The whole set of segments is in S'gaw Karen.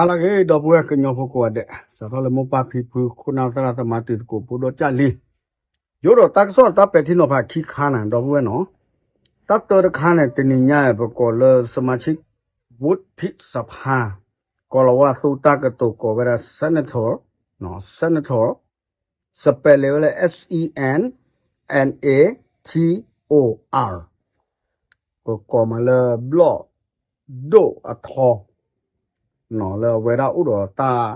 ဟါလၢအဂ့ၤ ဒီပုၢ်ဝဲၢ်ကညီဖိကိးဂၤဒဲး, စးထီၣ်လၢမိၢ်ပၢ်ဖံဖု ခိၣ်နၢ်သရၣ်သမါ တံၤသကိးဖိဒီကၢ်လံ, ယအိၣ်ဒီးတၢ်ကစီၣ်တၢ်ပဲာ်ထံနီၤဖးခံခါန့ၣ် ဒီပုၢ်ဝဲၢ်နီၤ, တၢ်တၢတခါန့ၣ် တနံၤညါအံၤ ပကိးလၢ စမၤဆံၣ် ဝူထံၣ်စဖါ ကီၢ်လီၤဝါ သုးတၢ်ကတိၤကိးဝဲဒၣ် Senator, Senator, spelling ဝဲလၢ S E N N A T O R, ပကိးမးလၢ ဘျီၣ်ဒိၣ်အထီ လၢအဝဲဒၣ်အိၣ်ဒီးတၢ်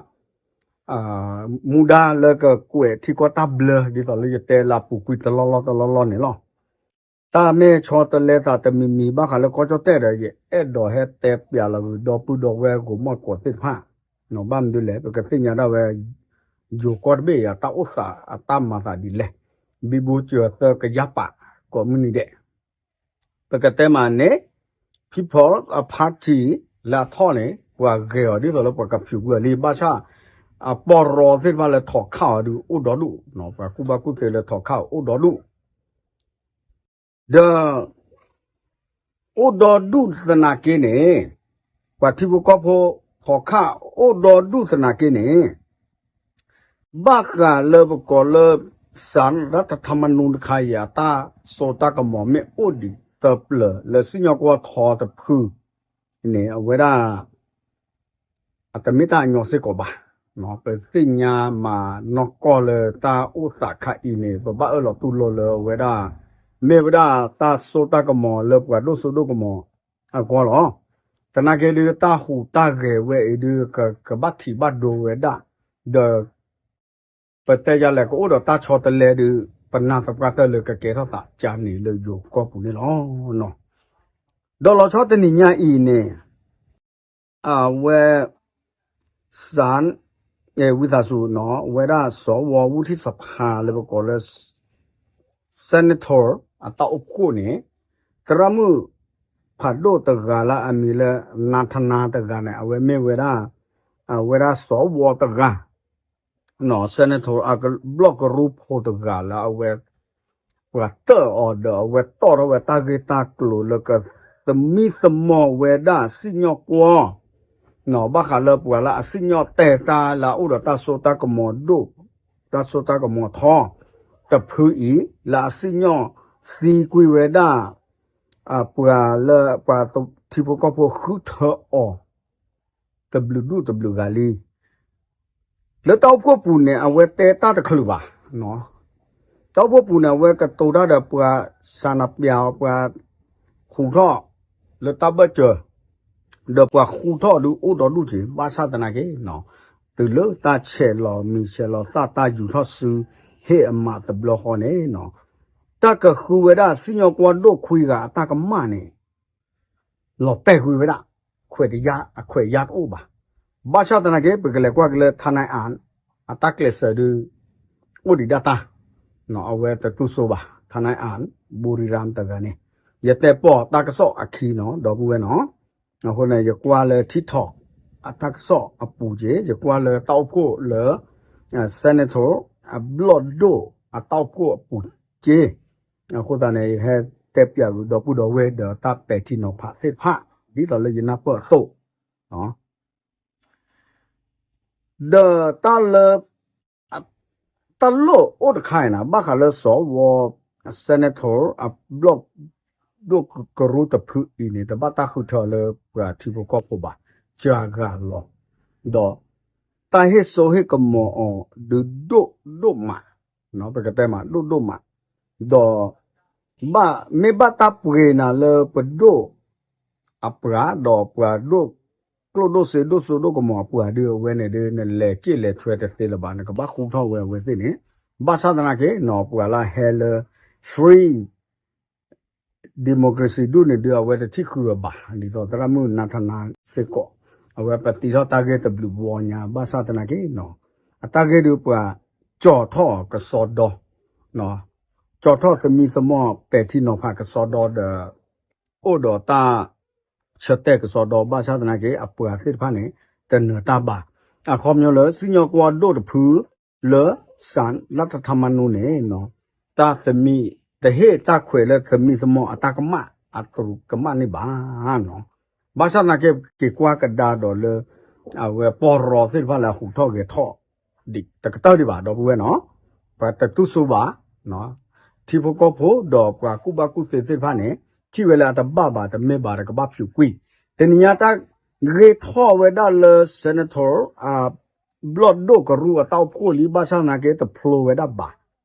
မူဒါလၢကကွဲးထံကီၢ်တၢ်ဘျၢ ဒ်သိးလၢယတဲလၢအပူၤကွံာ်တလီၢ်လီၢ်တလီၢ်လီၢ်န့ၣ်လီၤ. တၢ်မ့ၢ်ဆီတလဲသးတမံၤမံၤ ဘၣ်ဃးလၢကီၢ်ကၠီၣ်တဲၣ်ဒီး ယအဲၣ်ဒိးဟဲတဲပျးလီၤက့ၤ ဒီပုၢ်ဒီဝဲၢ်ဂိၤမီၢ်ကိးသ့ၣ်တဖၣ်, ဘၣ်မနုၤလဲၣ် ပကသ့ၣ်ညါဒၣ်ဝဲ ယိၤကီၢ်တဘ့ၣ်အံၤ အတၢ်အိၣ်သးအတၢ်မၤသးဒ်လဲၣ်, ဘံဘူစၢၤသၢကယၤပာ် ကိးမုၢ်နံၤဒဲး ပကတဲမးန့ၣ် People Party လၢအထီၣ်န့ၣ် ပှၤဂဲၤအီၤဒ်သိးလၢပှၤကဖၠူးကွံာ်အီၤလံ ဘၣ်ဆၣ် အပီၢ်ရီသ့ၣ်တဖၣ်လၢထီၣ်ခၣ်အီၤဒုးအိၣ်ဒီဒူၣ်, ပှၤကူၣ်ဘၣ်ကူၣ်သ့လၢထီၣ်ခၣ်အီၤအိၣ်ဒီဒူၣ်, ဒီး အိၣ်ဒီဒူၣ်သနာ်က့န့ၣ် ပှၤထံဖိကီၢ်ဖိထီၣ်ခၣ်အိၣ်ဒီဒူၣ်သနာ်က့န့ၣ် ဘၣ်ဃးလၢပကိးလၢ စးရၢတထမနူတခါအံၤ အတၢ်စိတၢ်ကမီၤမ့ၢ်အိၣ်ဒံးသၢပျၢၤလၢစံၣ်ညီၣ်ကွီၢ်ထီတဖုန့ၣ် အဝဲဒၣ် အတမ့ၢ်တၢ်အညီစ့ၢ်ကီးဘၣ်. ပသ့ၣ်ညါမးနီၢ်ကီၢ်လၢတၢ်အိၣ်သးခါအံၤန့ၣ် ပဘၣ်အၢၣ်လီၤတူၢ်လိာ်လၢအဝဲဒၣ် မ့ၢ်ဝဲဒၣ်တၢ်စိတၢ်ကမီၤလၢပှၤဒိၣ်စိဒိၣ်ကမီၤအဂီၢ်လီၤ. သနာ်က့ဒုးတၢ်ဟူးတၢ်ဂဲၤဝဲအံၤဒုး ကဘၣ်ထံးဘၣ်ဒိဝဲဒၣ်, ဒီး ပတဲယၤလဲၣ် ကအိၣ်ဒီးတၢ်ဆီတလဲဒုး ပနၢ်သပှၢ်တၢၢ်လၢကကဲထီၣ်သးကန့ၣ်လၢယိၤကီၢ်ပူၤန့ၣ်လီၤ. ဒီးလီၤဆီတနံၤညါအံၤန့ၣ် အဝဲ စၣ် ဝံသးစူၤနီၤ အဝဲဒၣ်စီၤဝီဝူထံၣ်စဖါလၢပကိးလၢ Senator အတၢ်အိၣ်ဖှိၣ်န့ၣ် သရၣ်မုၣ်ဖးဒိၣ်တဂၤလၢအမံၤလၢ နါထနါတဂၤန့ၣ် အဝဲမ့ၢ်ဝဲဒၣ် အဝဲဒၣ်စီၤဝီတဂၤ Senator အဘျီၣ်ကရူၢ်ဖိတဂၤလၢအဝဲ ပှၤတၢၣ်အီၤဒီးအဝဲတီၣ်ထီၣ်ဝဲတၢ်ဂ့ၢ်တၢ်ကျိၤလၢကသမံသမိးဝဲဒၣ်စံၣ်ညီၣ်ကွီၢ် ဘၣ်ဃးလၢပှၤလၢအစံၣ်ညီၣ်တဲာ်တၢ်လၢအအိၣ်ဒီးတၢ်စိတၢ်ကမီၤဒိၣ် တၢ်စိတၢ်ကမီၤထီ တဖုအံၤ လၢအစံၣ်ညီၣ်သံကွံာ်ဝဲဒၣ် ပှၤလၢပှၤထံဖိကီၢ်ဖိဃုထၢအီၤ တဘျုးဒူၣ်တဘျုးဂၤလံ. လၢတၢ်အိၣ်ဖှိၣ်ပူၤန့ၣ် အဝဲတဲတၢ်တချုးဘၣ်. တၢ်အိၣ်ဖှိၣ်ပူၤန့ၣ် အဝဲကတိၤတၢ်ဒီးပှၤစးနပျးအီၤ ပှၤဃူထီၣ်လၢတၢ်ဘၢၣ်စၢၤ ဒီးပှၤဃူထီၣ်ဒုးအိၣ်ဒီဒူၣ်က့ၤ ဘၣ်ဆၣ်သနာ်က့ တုၤလၢတၢ်ဆဲးလီၤမံၤဆဲးလီၤသၣ် တၢ်ယူၤထီၣ်စု ဟ့ၣ်အမးတဘျီဃီန့ၣ် တၢ်ကဃုဝဲဒၣ်စံၣ်ညီၣ်ကွီၢ်ဒိၣ်ခွံဂၤအတၢ်ကမၣ်န့ၣ် လီၤတဲာ်ကွံာ်ဝဲဒၣ် ခွဲးတယါ အခွဲးယါတအိၣ်ဘၣ်. ဘၣ်ဆၣ်သနာ်က့ ပကလဲၤကွၢ်က့ၤလၢ ထါနါအၣ် အတၢ်ကျဲးစၢးဒုး အိၣ်ဒံးဒၣ်တၢ် အဝဲတတူၢ်စိဘၣ် ထါနါအၣ် ဘူရံရၣ်တဂၤန့ၣ် ယတဲပိာ်တၢ်ကစီၣ်အခံနီၤ ဒီပုၢ်ဝဲၢ်နီၤ. အဃိန့ၣ် ယကွၢ်လၢ TikTok အတၢ်ကစီၣ်အပူၤက့ၤ ယကွၢ်လၢတၢ်အိၣ်ဖှိၣ်လၢ Senator အဘျီၣ်ဒိၣ်အတၢ်အိၣ်ဖှိၣ်အပူၤက့ၤ အဃိသတးန့ၣ် ယဟဲတဲပျးကွံာ်ဒီပုၢ်ဒီဝဲၢ်ဒီးတၢ်ပဲာ်ထံနီၤဖးသ့ၣ်တဖၣ် ဒ်သိးလၢယနၢ်ပၢၢ်အသိး ဒီးတၢ်လၢ တၢ်လိၣ်အိၣ်တခါအံၤန့ၣ် ဘၣ်ဃးလၢစီၤဝီ Senator အဘျီၣ်ဒိၣ်ကရူၢ်တဖုအံၤန့ၣ် တဘၣ်တၢ်ဃုထၢလၢပှၤထံဖိကီၢ်ဖိဘၣ် စှၤဂၤလီၤ. ဒီးတၢ်ဟ့ၣ်စိဟ့ၣ်ကမီၤအီၤဒုးဒိၣ်ဒိၣ်မး ပကတဲမး ဒိၣ်ဒိၣ်မး ဒီး မ့ၢ်ဘၣ်တၢ်ပှ့ၤနၤလၢပဒိၣ်အပှၤ ဒီးပှၤဒိၣ်ကျိၣ်ဒိၣ်စ့ဒိၣ်စိဒိၣ်ကမီၤအပှၤဒုး အဝဲန့ၣ်ဒုး နလဲၤစ့ၣ်လဲၤထွဲတသ့လၢၤဘၣ် နကဘၣ်ဃူထီၣ်ဝဲအဝဲသ့ၣ်န့ၣ် ဘၣ်ဆၣ်သနာ်က့နီၤ ပှၤလၢဟဲလၢ free democracy ဒူၣ်န့ၣ်ဒုး အဝဲတထံၣ်ဃုအဘၣ် ဒ်သိးသရၣ်မုၣ်နါထနါစ့ၢ်ကီး အဝဲပတံထီၣ်တၢ်ဂ့ၢ်တဘျုးဘီညါ ဘၣ်ဆၣ်သနာ်က့နီၤ အတၢ်ဂ့ၢ်ဒုးပှၤ ကၠီၣ်ထီၣ်ကစီဒီ ကၠီၣ်ထီၣ်သမံသမိးပဲာ်ထံနီၤဖးကစီဒီဒီး အိၣ်ဒီးတၢ်ဆၢတဲာ်ကစီဒီ ဘၣ်ဆၣ်သနာ်က့ အပှၤသ့ၣ်တဖၣ်န့ၣ် တနၢၤတၢ်ဘၣ်. အခီပညီလၢ စံၣ်ညီၣ်ကွီၢ်ဒိၣ်တဖု လၢ စးလၢတထါမနူန့ၣ် တၢ်သမံ တဟ့ၣ်တၢ်ခွဲးလၢသမံသမိးအတၢ်ကမၣ် အတရူးကမၣ်န့ၣ်ဘၣ်နီၤ. ဘၣ်ဆၣ်သနာ်က့ က့ၤကွၢ်ကဒါဒီးလၢ အဝဲပီၢ်ရီသ့ၣ်တဖၣ်လၢအဟူးထီၣ်ဂဲၤထီၣ် တကတၢၢ်ဒံးဘၣ် ဒီပုၢ်ဝဲၢ်နီၤ. ပှၤတတူၢ်စိဘၣ် ထံဖိကီၢ်ဖိဒီးပှၤကူၣ်ဘၣ်ကူၣ်သ့သ့ၣ်တဖၣ်န့ၣ် ထံၣ်ဝဲလၢအတဘၣ်ဘၣ် တမ့ၢ်ဘၣ်ဒီးကဘၣ်ဖၠူးကွံာ်. တနံၤညါတၢ်ဂ့ၢ်ထီၣ်ဝဲဒၣ်လၢ Senator ဘျီၣ်ဒိၣ်ကရူၢ်အတၢ်အိၣ်ဖှိၣ်လံ ဘၣ်ဆၣ်သနာ်က့ တဖျိဝဲဒၣ်ဘၣ်.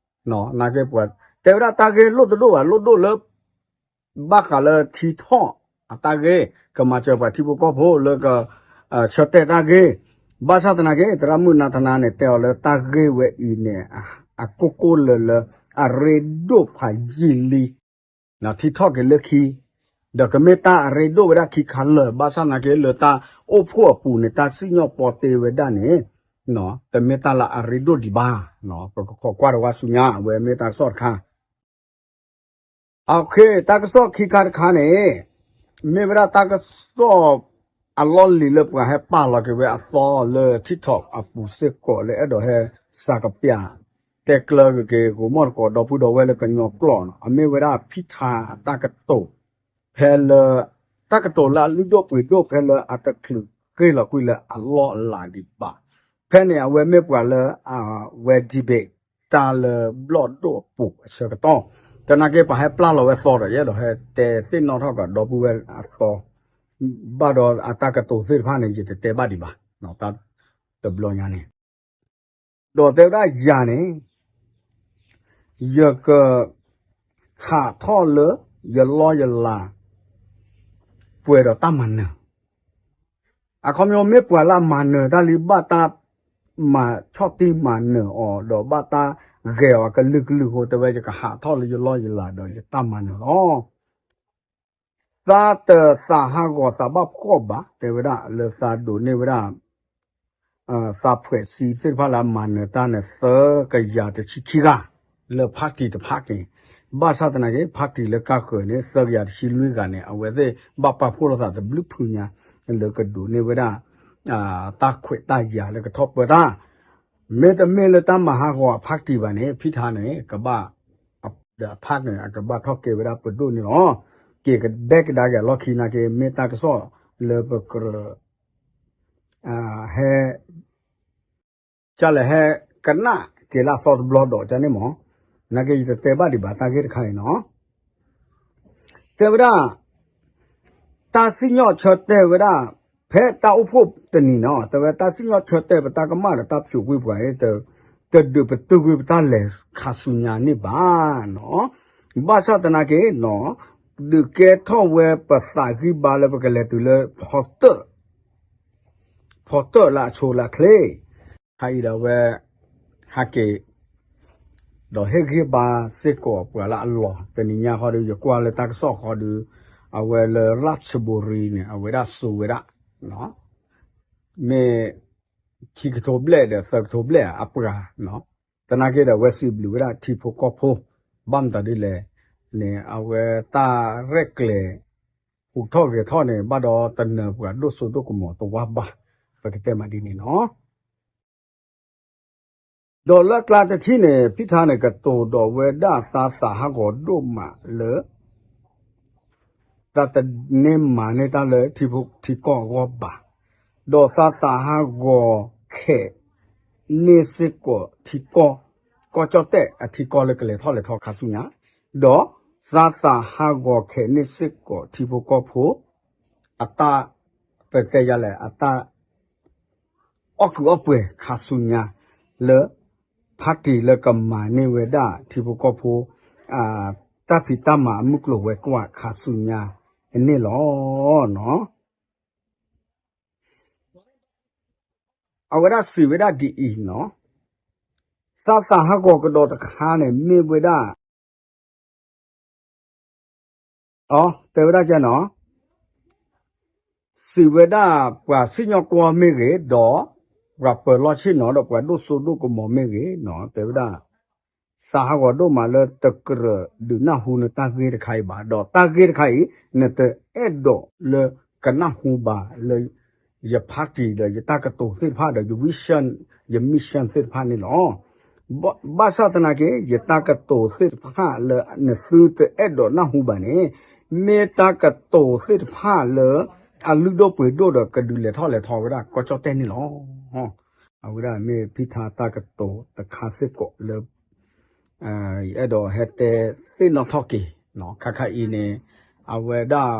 နာ်က့ပှၤ တဲဝဲဒၣ်တၢ်ဂ့ၢ်လိၣ်တဒိၣ်ဘၣ် လိၣ်ဒိၣ်လၢ ဘၣ်ဃးလၢထံထီၣ်အတၢ်ဂ့ၢ် ကမၤစၢၤပှၤထံဖိကီၢ်ဖိလၢက ဆၢတဲာ်တၢ်ဂ့ၢ်. ဘၣ်ဆၣ်သနာ်က့ သရၣ်မုၣ်နၤထနါန့ၣ် တဲအီၤလၢတၢ်ဂ့ၢ်ဝဲအံၤန့ၣ် အကိၢ်ကိၢ်လၢၤလၢ အရ့ဒိၣ်ဖးယံာ်လံ ထံထီၣ်က့ၤလၢခံ ဒီးကမ့ၢ်တၢ်အရ့ဒိၣ်ဝဲဒၣ်ခံခါလၢာ် ဘၣ်ဆၣ်သနာ်က့လၢတၢ်အိၣ်ဖှိၣ်အပူၤန့ၣ် တၢ်စံၣ်ညီၣ်ပီတ့ဝဲဒၣ်န့ၣ် တမ့ၢ်တၢ်လၢအရ့ဒိၣ်ဒံးဘၣ်. ပကခိးကွၢ်ဒီးဝါဆူညါ အဝဲမ့ၢ်တၢ်ကစီၣ်တခါ တၢ်ကစီၣ်ခံခါတခါန့ၣ် မ့ၢ်ဝဲဒၣ်တၢ်ကစီၣ်အလီၢ်လံၤလၢပှၤဟဲပာ်လီၤက့ၤဝဲအသီလၢ TikTok အပူၤစ့ၢ်ကီးလၢအဲၣ်ဒိးဟဲစးကပျၢ် တဲကျၢၤက့ၤ ဂိၤမီၣ်တကိးဒီပုၢ်ဒီဝဲၢ်လၢကညီကျိာ်နီၤ အမ့ၢ်ဝဲဒၣ်ဖံထါအတၢ်ကတိၤ ဖဲလၢ တၢ်ကတိၤလၢအလုၢ်ဒိၣ်ပှ့ၤဒိၣ်ဖဲလၢအတချုးဃ့ၢ်လီၤကွံာ်လၢအလီၢ်အလၤဒံးဘၣ်. ဖဲန့ၣ်အဝဲမ့ၢ်ပှၤလၢအဝဲ debate တၢ်လၢဘျီၣ်ဒိၣ်အပူၤအဆၢကတီၢ် သနာ်က့ပှၤဟဲပျၢ်လီၤဝဲသီဒီး ယအဲၣ်ဒိးဟဲတဲသ့ၣ်နီၣ်ထီၣ်ကဒီပုၢ်ဝဲၢ်အသီ ဘၣ်ဒီးအတၢ်ကတိၤသ့ၣ်တဖၣ်န့ၣ် ယတတဲဘၣ်ဒံးဘၣ် တဘျီညါန့ၣ် ဒီးတဲဝဲဒၣ်ယၤန့ၣ် ယက ဟးထီၣ်လၢယလီၢ်ယလၤ ပှဲၤဒီးတၢ်မၤနၢၤ အခီပညီမ့ၢ်ပှၤလၢအမၤနၢၤတၢ်လံ ဘၣ်တၢ်မၤဆီၣ်တံၢ်မၤနၢၤအီၤ ဒီးဘၣ်တၢ်ဂဲၤအီၤအကလုာ်ကလုာ်အဃိ တဲဝဲယကဟးထီၣ်လၢယလီၢ်ယလၤဒီးယတၢ်မၤနၢၤလီၤ. သးတသးဟးဂီၤသးဘၣ်ဖှီၣ်ဘၣ် တဲဝဲဒၣ်လၢသးဒိးန့ၢ်ဝဲဒၣ် သးဖှဲးစံသ့ၣ်တဖၣ်လၢအမၤနၢၤတၢ်န့ၣ် သၢကယၤတဆံခံဂၤ လၢ party တဖၣ်န့ၣ် ဘၣ်ဆၣ်သနာ်က့ party လၢကါဃၢၤန့ၣ် သၢကယၤတဆံလွံၢ်ဂၤန့ၣ် အဝဲသ့ၣ်ဘၣ်ပာ်ဖှိၣ်လိာ်သးတဘျုးဖုညါ လၢကဒိးန့ၢ်ဝဲဒၣ် တၢ်ခွဲးတၢ်ယာ်လၢကထီၣ်ပၢတၢ် မ့တမ့ၢ်လၢတၢ်မၤဟးဂီၤအ party ဘၣ်န့ၣ် ဖံထါန့ၣ် ကဘၣ် ဒီးအ party န့ၣ် အကဘၣ်ထီၣ်ကဲဝဲဒၣ်ပဒိၣ်န့ၣ်လီၤ. က့ၤကဒဲကဒါက့ၤအလီၢ်ခံနာ်က့ မ့ၢ်တၢ်ကစီၣ်လၢပကြၢး ဟဲ ကလဲၤဟဲကနၣ်က့ၤလၢအသီတဘျီဒီးကန့ၣ်မး, နာ်က့ယတတဲဘၣ်ဒံးဘၣ်တၢ်ဂ့ၢ်တခါအံၤနီၤ, တဲဝဲဒၣ် တၢ်စံၣ်ညီၣ်ဆၢတဲာ်ဝဲဒၣ် ဖဲတၢ်အိၣ်ဖှိၣ်တနံၤနီၤ တဲဝဲတၢ်စံၣ်ညီၣ်ဆၢတဲာ်ပတၢ်ကမၣ်ဒီးတၢ်ဖျိးကွံာ်ပှၤအံၤ တဒုးပတုာ်ကွံာ်ပတၢ်လဲၤခါဆူညါန့ၣ်ဘၣ်နီၤ, ဘၣ်ဆၣ်သနာ်က့နီၤ ဒုးကဲထီၣ်ဝဲပသးဂံၢ်ဘါလၢပကလဲၤတုၤလၢ ဖီတၢၣ် ဖီတၢၣ်လၢအဆိလၢအချ့, ခါအံၤဒီးဝဲ ဟဲက့ၤ ဒီးဟ့ၣ်ဂံၢ်ဘါစ့ၢ်ကီးပှၤလၢအလီၢ် တနံၤညါဃီဒီး ယကွၢ်လၢတၢ်ကစီၣ်ဃီဒီး အဝဲလၢ ရၢၣ်စဘူရံန့ၣ် အဝဲဒၣ်စိာ်ဝဲဒၣ် မ့ၢ် ခံကထိဘျဲၣ်ဒီးသၢကထိဘျဲၣ်အပှၤ သနာ်က့ဒီးအဝဲစံးဘျုးဝဲဒၣ်ထံဖိကီၢ်ဖိ ဘၣ်မတၤဒ်လဲၣ်န့ၣ် အဝဲတၢ်ရဲၣ်ကျဲၤ ဟူးထီၣ်ဂဲၤထီၣ်န့ၣ် ဘၣ်ဒီးတနၢၤပှၤဒိၣ်စိဒိၣ်ကမီၤတဝါဘၣ် ပကတဲမးဒ်န့ၣ်နီၤ. ဒီးလၢကျါတထံၣ်န့ၣ် ဖံထါန့ၣ် ကတိၤဒီးဝဲဒၣ်သးသးဟးဂီၤဒိၣ်မးလၢ သးတန့ၢ်မၤန့ၢ်တၢ်လၢထံဖိထံကီၢ်အဂီၢ်ဘၣ်, ဒီးသးသးဟးဂီၤခဲးန့ၢ်စ့ၢ်ကီးထံကီၢ်, ကီၢ်ကၠီၣ်တဲၣ်အထံကီၢ်လၢကလဲၤထီၣ်လဲၤထီခါဆူညါ, ဒီးသးသးဟးဂီၤခဲးန့ၢ်စ့ၢ်ကီးထံဖိကီၢ်ဖိ အတၢ် ပတဲယၤလဲၣ် အတၢ် အီၣ်ကုးအီၣ်ပှဲၤခါဆူညါ လၢ ဖါတံၢ်လၢကမၤန့ၢ်ဝဲဒၣ်ထံဖိကီၢ်ဖိ တၢ်ဖံးတၢ်မၤအမုၢ်ကျိၤဝဲၤကွာ်ခါဆူညါန့ၣ်လီၤ. အဝဲဒၣ်စံးဝဲဒၣ်ဒ်အံၤနီၤ, သးသးဟးဂီၤကဒီးတခါန့ၣ် မ့ၢ်ဝဲဒၣ် တဲဝဲဒၣ်ကဲနီၤ, စံးဝဲဒၣ်ပှၤစံၣ်ညီၣ်ကွီၢ်မ့ၢ်ဂ့ၤ, ဒီးပှၤပၢၤလီၢ်ဆ့ၣ်နီၤ ဒီးပှၤဒိၣ်စိဒိၣ်ကမီၤမ့ၢ်ဂ့ၤနီၤ, တဲဝဲဒၣ် သးဟးဂီၤဒိၣ်မးလၢတကြၢးဒုးနၢ်ဟူနတၢ်ဂ့ၢ်တခါအံၤဘၣ်, ဒီးတၢ်ဂ့ၢ်တခါအံၤ နတအဲၣ်ဒိးလၢကနၢ်ဟူဘၣ်လၢ ယ party ဒီးယတၢ်ကတိၤသ့ၣ်တဖၣ်ဒီးယ vision ယ mission သ့ၣ်တဖၣ်န့ၣ်လီၤ. ဘၣ်ဆၣ်သနာ်က့ ယတၢ်ကတိၤသ့ၣ်တဖၣ်လၢနသုတအဲၣ်ဒိးနၢ်ဟူဘၣ်န့ၣ် မ့ၢ်တၢ်ကတိၤသ့ၣ်တဖၣ်လၢ အလုၢ်ဒိၣ်ပှ့ၤဒိၣ်ဒီးကဒုးလဲၤထီၣ်လဲၤထီဝဲဒၣ်ကီၢ်ကၠီၣ်တဲၣ်န့ၣ်လီၤ. အဝဲဒၣ်မ့ၢ်ဖံထါတၢ်ကတိၤတခါစ့ၢ်ကီးလၢ ယအဲၣ်ဒိးဟဲတဲသ့ၣ်နီၣ်ထီၣ်က့ၤ ခါခါအံၤန့ၣ် အဝဲဒၣ်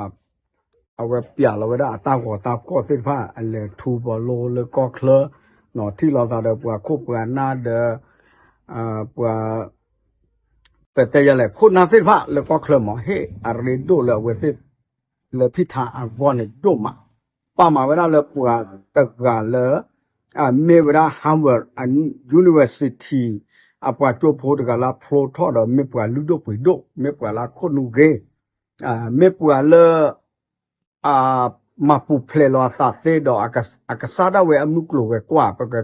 အဝဲပျးလီၤဝဲဒၣ်အတၢ်ဂီၤတၢ်ဖှီၣ်သ့ၣ်တဖၣ် အလဲၤထူပီၤလိလၢကီၢ်ချၢ ထံၣ်လိာ်သးဒီးပှၤခိၣ်ပှၤနၢ်ဒီး ပှၤ ပတဲယၤလဲၣ် ခိၣ်နၢ်သ့ၣ်တဖၣ်လၢကီၢ်ချၢမး ဟ့ၣ်အရ့ဒိၣ်လၢအဝဲသ့ၣ် လၢဖံထါအဂီၢ်န့ၣ်ဒိၣ်မး ပာ်မၤဝဲဒၣ်လၢပှၤတဂၤလၢ မ့ၢ်ဝဲဒၣ် Harvard University အပှၤကၠိဖိတဂၤလၢအဖျိထီၣ်ဒီး မ့ၢ်ပှၤလုၢ်ဒိၣ်ပှ့ၤဒိၣ် မ့ၢ်ပှၤလၢအခိၣ်နူာ်ဂ့ၤ မ့ၢ်ပှၤလၢ အမၤပူၤဖျဲးလီၤအသးသ့ဒီး အကစၢ်ဒၣ်ဝဲအမုၢ်ကျိၤဝဲၤကွာ် ပက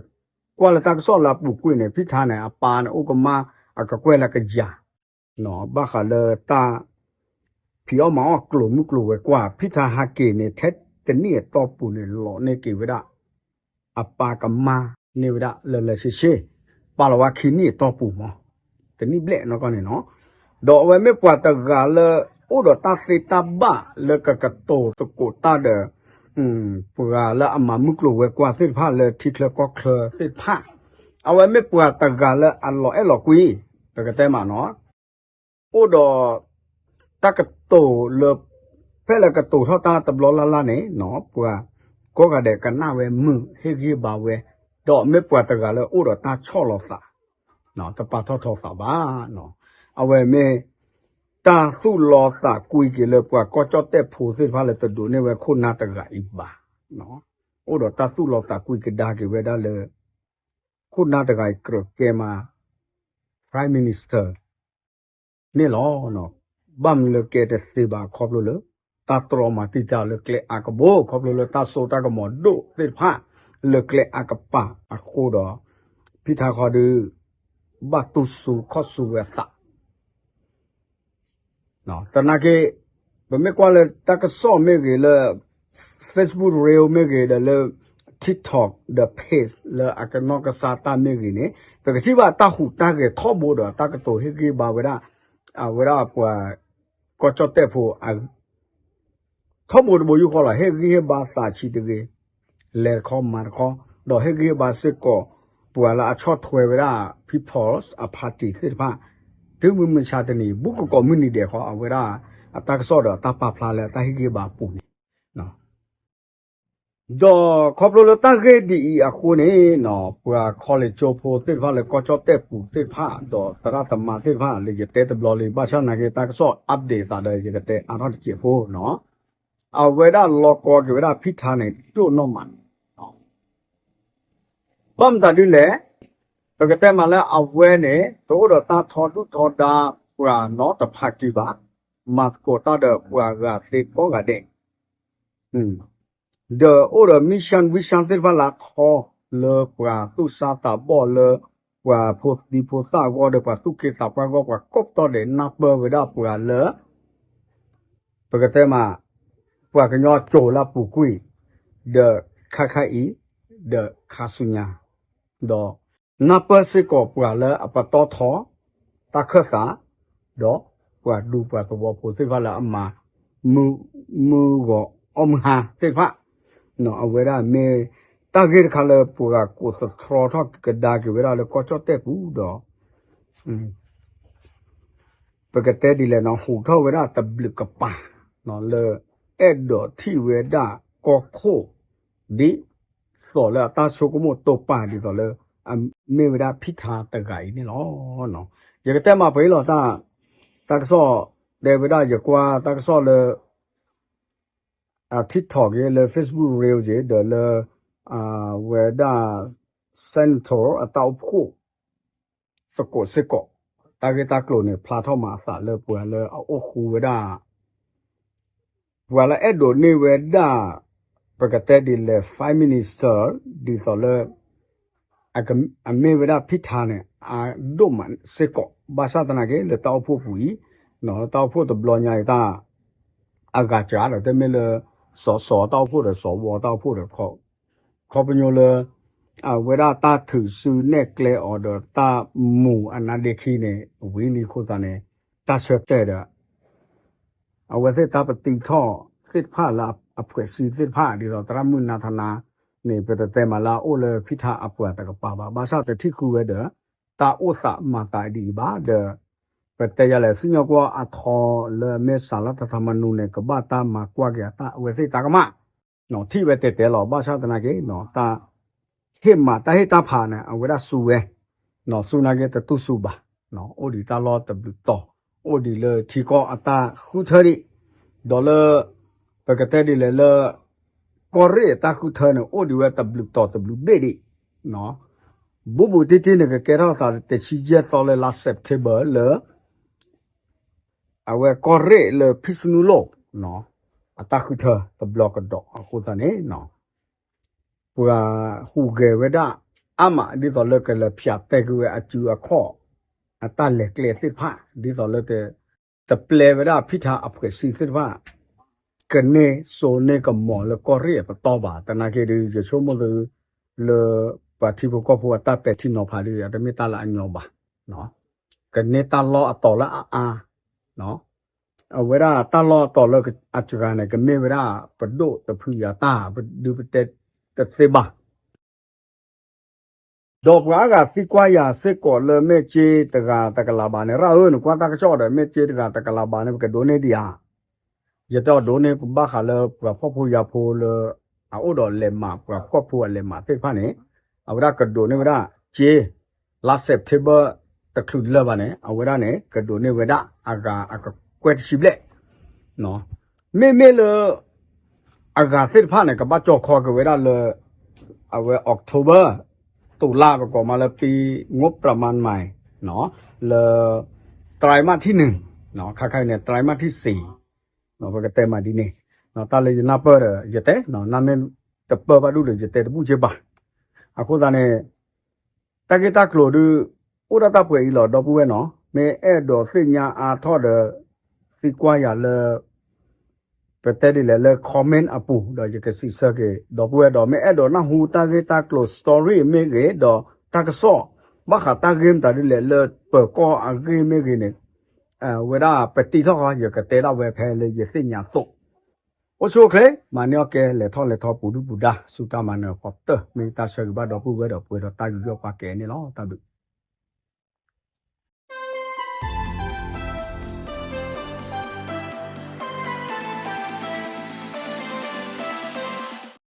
ကွၢ်လၢတၢ်ကစီၣ်လၢအပူၤကွံာ်န့ၣ် ဖံထါန့ၣ် အပၢ်န့ၣ်အိၣ်ကမၣ် အကကွဲၢ်လၢကယၤ ဘၣ်ဃးလၢတၢ် ဖံးအီၣ်မၤအီၣ်ကျိၤမုၢ်ကျိၤဝဲၤကွာ် ဖံထါဟးက့ၤန့ၣ် ထဲတနံၣ်အတီၢ်ပူၤန့ၣ် လီၤန့ၢ်က့ၤဝဲဒၣ် အပၢ်ကမၣ်န့ၢ်ဝဲဒၣ်လၢလၢဆ့ဆ့ ပာ်လီၤဝဲခံနံၣ်အတီၢ်ပူၤမး တနံၣ်ဘျဲၣ်နီၢ်ကီၢ်န့ၣ်နီၤ ဒီးအဝဲမ့ၢ်ပှၤတဂၤလၢ အိၣ်ဒီးတၢ်သ့တၢ်ဘၣ်လၢကကတိၤသကိးတၢ်ဒီး ပှၤလၢအမၤမုၢ်ကျိၤဝဲၤကွာ်သ့ၣ်တဖၣ်လၢထံချၢကီၢ်ချၢသ့ၣ်တဖၣ် အဝဲမ့ၢ်ပှၤတဂၤလၢအလီၤအဲၣ်လီၤကွံ ပကတဲမးနီၤ အိၣ်ဒီး တၢ်ကတိၤလၢ ဖဲလၢကတိၤထီၣ်တၢ်တဘျီလၢ်လၢ်န့ၣ် ပှၤကိးဂၤဒဲးကနၣ်ဝဲမုာ် ဟ့ၣ်ဂံၢ်ဘါဝဲ ဒီးမ့ၢ်ပှၤတဂၤလၢအိၣ်ဒီးတၢ်ဆီၣ်လီၤသး တပာ်ထီၣ်ထီသးဘၣ် အဝဲမ့ၢ် တၢ်သူၣ်လီၤသးကွံက့ၤလၢပှၤကီၢ်ကၠီၣ်တဲၣ်ဖိသ့ၣ်တဖၣ်လၢတဒိးန့ၢ်ဝဲခိၣ်နၢ်တဂၤအံၤဘၣ် အိၣ်ဒီးတၢ်သူၣ်လီၤသးကွံကဒါက့ၤဝဲဒၣ်လၢ ခိၣ်နၢ်တဂၤအံၤကြၢးကဲမး Prime Minister န့ၣ်လီၤ. ဘၣ်မနုၤလၢကဲတသ့ဘၣ်ခီဖျိလၢ တၢ်တြီမၤတံာ်တာ်လၢကျဲအါကဘိ ခီဖျိလၢတၢ်စိတၢ်ကမီၤဒိၣ်သ့ၣ်တဖၣ် လၢကျဲအါကပၤအဃိဒီး ဖံထါခီဒုး ဘၣ်တူၢ်စူၤခီၣ်စူၤဝဲအသး သနာ်က့ ပမ့ၢ်ကွၢ်လၢတၢ်ကစီၣ်မ့ၢ်ဂ့ၤလၢ Facebook Reel မ့ၢ်ဂ့ၤဒီးလၢ TikTok ဒီး Page လၢအကနီၢ်ကစၢ်တၢ်မ့ၢ်ဂ့ၤန့ၣ် ပကထံၣ်ဘၣ်တၢ်ဟူးတၢ်ဂဲၤထီဘိဒီးတၢ်ကတိၤဟ့ၣ်ဂံၢ်ဘါဝဲဒၣ် အဝဲဒၣ်ပှၤ ကီၢ်ကၠီၣ်တဲၣ်ဖိ ထီဘိတဘိယူၢ်ဃီလီၤ ဟ့ၣ်ဂံၢ်ဟ့ၣ်ဘါသးဆံးတဂ့ၤ လဲၤတခီမၤတခီ ဒီးဟ့ၣ်ဂံၢ်ဟ့ၣ်ဘါစ့ၢ်ကီး ပှၤလၢအဆီၣ်ထွဲဝဲဒၣ် People's အ Party သ့ၣ်တဖၣ် တုၤမုၢ်မဆါတနံၤ ဘူးကကိးမုၢ်နံၤဒဲးဃီ အဝဲဒၣ်အတၢ်ကစီၣ်ဒီးတၢ်ပာ်ဖျါလၢတၢ်ဟ့ၣ်ဂံၢ်ဟ့ၣ်ဘါအပူၤန့ၣ် ဒီးခီဖျိလၢတၢ်ဂ့ၢ်ဒ်အံၤအဃိန့ၣ် ပှၤ college ကၠိဖိသ့ၣ်တဖၣ်လၢကီၢ်ကၠီၣ်တဲၣ်ပူၤသ့ၣ်တဖၣ် ဒီးသရၣ်သမါသ့ၣ်တဖၣ်လၢယတဲတဘျီလံ ဘၣ်ဆၣ်သနာ်က့တၢ်ကစီၣ် update သးဒီးယကတဲအါထီၣ်တစဲးဖိနီၤ အဝဲဒၣ်လီၤကီက့ၤဝဲဒၣ်ဖံထါန့ၣ် ဒိၣ်နီၢ်မး ဘၣ်မတၤဒ်လဲၣ်, ပကတဲမးလၢအဝဲန့ၣ် တအိၣ်ဒီးတၢ်ထီဒုၣ်ထီဒါ ပှၤနီတဖးကံဘၣ်, မၤသကိးတၢ်ဒီးပှၤဂၤသ့ကိးဂၤဒဲး, ဒီးအိၣ်ဒီး mission vision သ့ၣ်တဖၣ်လၢအထီ လၢပှၤသူၣ်စၢ်သးဘီၣ်လၢ ပှၤဖိဒံဖိသၣ်အဂီၢ်ဒီးပှၤသူၣ်က့သးပှၢ်အဂီၢ် ပှၤကိးပတီၢ်ဒဲးနၢ်ပၢၢ်ဝဲဒၣ်ပှၤလၢ ပကတဲမး ပှၤကညီကၠိၤလၢအပူၤကွံာ်, ဒီးခါခါအံၤ, ဒီးခါဆူညါ, ဒီးနၢ်ပၢၢ်စ့ၢ်ကီးပှၤလၢအပတီၢ်ထီ တၢ်ခၢၣ်သး, ဒီးပှၤဒူပှၤသဝီဖိသ့ၣ်တဖၣ်လၢအမၤ မုၢ်ဂီၤအီၣ်မုၢ်ဟါသ့ၣ်တဖၣ်, အဝဲဒၣ်မ့ၢ် တၢ်ဂ့ၢ်တခါလၢပှၤကိးသတြီထီၣ်ကဒါက့ၤဝဲဒၣ်လၢကီၢ်ကၠီၣ်တဲၣ်ပူၤဒီး ပကတဲဒ်လဲၣ်နီၤ ဟူးထီၣ်ဝဲဒၣ်တဘျုးကပၤ လၢအဲၣ်ဒိးထံၣ်ဝဲဒၣ်ကီၢ်ခိၣ် ဒ်သိးလၢအတၢ်ဆိကမိၣ်တိာ်ပာ်ဒ်သိးလၢ အမ့ၢ်ဝဲဒၣ်ဖံထါတဂၤအံၤန့ၣ်လီၤ. ယကတဲမးပှဲၤလီၤတၢ် တၢ်ကစီၣ် တဲဝဲဒၣ်ယကွၢ်တၢ်ကစီၣ်လၢ TikTok က့ၤ လၢ Facebook Reel က့ၤ ဒီးလၢ ဝဲဒၣ် Senator အတၢ်အိၣ်ဖှိၣ် သကိးစ့ၢ်ကီး တၢ်ဂ့ၢ်တၢ်ကျိၤန့ၣ် ဖျါထီၣ်မးအသးလၢပှၤလၢအအိၣ်ဃူဝဲဒၣ် ပှၤလၢအဲၣ်ဒိးန့ၢ်ဝဲဒၣ် ပကတဲဒ်လဲၣ် Prime Minister ဒ်သိးလၢ အမ့ၢ်ဝဲဒၣ်ဖံထါန့ၣ် အဒိၣ်မးစ့ၢ်ကီး ဘၣ်ဆၣ်သနာ်က့ လၢတၢ်အိၣ်ဖှိၣ်ပူၤအံၤ တၢ်အိၣ်ဖှိၣ်တဘျီညါအံၤတၢ် အဂၤစှၤဒီး တမ့ၢ်လၢ စီၤစီၤတၢ်အိၣ်ဖှိၣ်ဒီး စီၤဝီတၢ်အိၣ်ဖှိၣ်ဒီး ခီပညီလၢ အဝဲဒၣ်တၢ်ထုးစုနဲၣ်ကျဲအီၤဒီးတၢ်မူးအနါဒ့ခံန့ၣ် ဝံၤလံအဃိသတးန့ၣ် တၢ်ဆၢတဲာ်ဒီး အဝဲသ့ၣ်တၢ်ပတံထီၣ်သ့ၣ်တဖၣ်လၢ အဖှဲးစံသ့ၣ်တဖၣ် ဒ်သိးသရၣ်မုၣ်နၤထနၤန့ၣ် ပတတဲမးလၢအအိၣ်လၢဖံထါအပှၤတကပၤဘၣ်. ဘၣ်ဆၣ်တထံၣ်ဃုဝဲဒီး တၢ်အိၣ်သးမၤသးဒ်အံၤဘၣ်ဒီး ပတဲယၤလဲၣ် စံၣ်ညီၣ်ကွီၢ်အထီလၢအမ့ၢ်စးလၢတၢ်ထမနူန့ၣ် ကဘၣ်တၢ်မၤကွၢ်က့ၤအတၢ်အဝဲသ့ၣ်တၢ်ကမၣ် ထံၣ်ဝဲတဲတဲလီၤ. ဘၣ်ဆၣ်သနာ်က့ တၢ် ဟ့ၣ်မးတၢ်ဟ့ၣ်တၢ်ဖးန့ၣ် အဝဲဒၣ်စူၤဝဲ, စူၤနာ်က့တတူၢ်စူၤဘၣ်, အိၣ်ဒံးတၢ်လီၢ်တဘျုးတီၤ, အိၣ်ဒံးလၢထံကီၢ်အတၢ်ဃုထၢဒံး, ဒီးလၢ ပကတဲဒ်လဲၣ်လၢ ကီၢ်ရ့ၣ်အတၢ်ဃုထၢန့ၣ် အိၣ်ဒံးဝဲတဘျုးတီၤတဘျုးဘ့ၣ်ဒံး, ဘူးဘူးတံၢ်တံၢ်န့ၣ် ကကဲထီၣ်သးတဆံယဲၢ်သီလၢလါ September လၢ အဝဲကီၢ်ရ့ၣ်လၢဖံၣ်စနူလိၣ် အတၢ်ဃုထၢတဘျီကဒီးအဃိသတးန့ၣ် ပှၤဟူးဂဲၤဝဲဒၣ်အါမး ဒ်သိးလၢကလဲၤဖၠးတဲာ်ကွံာ်ဝဲအစုအခီၣ် အတၢ်လဲၤကျဲသ့ၣ်တဖၣ် ဒ်သိးလၢ တပျဲဝဲဒၣ်ဖံထါအဖှဲးစံသ့ၣ်တဖၣ် ကန့ၢ်စိန့ၢ်ကမီၤလၢကီၢ်ရ့ၣ်အပတီၢ်ဘၣ်. သနာ်က့ဒီး ယဆိကမိၣ်သု လၢပှၤထံဖိကီၢ်ဖိအတၢ်ပဲာ်ထံနီၤဖးဒီး အတမ့ၢ်တၢ်လၢအညီဘၣ်. ကန့ၢ်တၢ်လီၢ်အတီၤလၢအအါ, အဝဲဒၣ်တၢ်လီၢ်အတီၤလၢအစှၤန့ၣ် ကမ့ၢ်ဝဲဒၣ်ပဒိၣ်တဖုအတၢ် ပဒုးပတဲတသ့ဘၣ်. ဒီးပှၤအါဂၤသံကွၢ်ယၤစ့ၢ်ကီးလၢ မ့ၢ်စ့တဂၤတကလးဘးန့ၣ် ရၣ်ဧၢ, နကွၢ်တၢ်ကစီၣ်ဒီး မ့ၢ်စ့တဂၤတကလးဘးန့ၣ် ပကဒိးန့ၢ်ဒံးဧါ. ယတဲအီၤဒိးန့ၢ်ဘၣ်ဃးလၢပှၤဖှီၣ်ဖိယာ်ဖိလၢ အအိၣ်ဒီးလဲးမး ပှၤဖှီၣ်ဖိအလဲးမးသ့ၣ်တဖၣ်န့ၣ် အဝဲဒၣ်ကဒိးန့ၢ်ဝဲဒၣ်စ့ လါ September တချုးလၢာ်ဘၣ်န့ၣ် အဝဲဒၣ်န့ၣ် ကဒိးန့ၢ်ဝဲဒၣ်အဂၤအကကွဲၢ်တဆံဘျဲၣ် မ့မ့ၢ်လၢ အဂၤသ့ၣ်တဖၣ်န့ၣ် ကဘၣ်ကၠီၣ်ခီက့ၤဝဲဒၣ်လၢ အဝဲ October တုၤလါ ပကိးမးလၢ ปีงบประมาณใหม่ လၢ ไตรมาสที่หนึ่ง ခါခါအံၤန့ၣ် ไตรมาสที่สี่ ပကတဲမးဒ်န့ၣ် တၢ်လၢယနၢ်ပၢၢ်ဒီး ယတဲ နၢ်မ့ၢ်တပၢၢ်ဘၣ်ဒူၣ်ဒီး ယတဲတဘူၣ်က့ဘၣ်. အဃိသတးန့ၣ် တၢ်ဂ့ၢ်တၢ်ကျိၤဒုး အိၣ်ဒၣ်တၢ်ပှဲၤအံၤလီၤ ဒီပုၢ်ဝဲၢ်နီၤ. မ့ၢ်အဲၣ်ဒိးသ့ၣ်ညါအါထီၣ်ဒီး သံကွၢ်ယၤလၢ ပတဲဒ်လဲၣ်လၢ comment အပူၤ ဒီးယကစံးဆၢက့ၤ ဒီပုၢ်ဝဲၢ်ဒီး မ့ၢ်အဲၣ်ဒိးနၢ်ဟူတၢ်ဂ့ၢ်တၢ်ကျိၤ story မ့ၢ်ဂ့ၤ ဒီးတၢ်ကစီၣ် ဘၣ်ဃးတၢ်ဂ့ၢ်မတၤဒ်လဲၣ်လၢပၢၤကီၢ်အဂ့ၢ်မ့ၢ်ဂ့ၤန့ၣ် ဝဲဒၣ်ပတံထီၣ်ဃီ ယကတဲဒၣ်ဝဲဖဲလၢယသ့ၣ်ညါအသိး အိၣ်ဆူၣ်အိၣ်ချ့ မၤန့ၢ်အီၣ်ကဲ လဲၤထီၣ်လဲၤထီ ပူၤဒုၣ်ပူၤဒါ စူၢ်တၢ်မၤနၢၤဃီတၢၢ် မ့ၢ်တၢ်ဆၢဂ့ၤဘၣ်ဒီပုၢ်ဝဲၢ်ဒီး ပှဲၤဒီးတၢ်ယူးယီၣ်ပာ်ကဲန့ၣ်လီၤ. တၢ်ဘျုး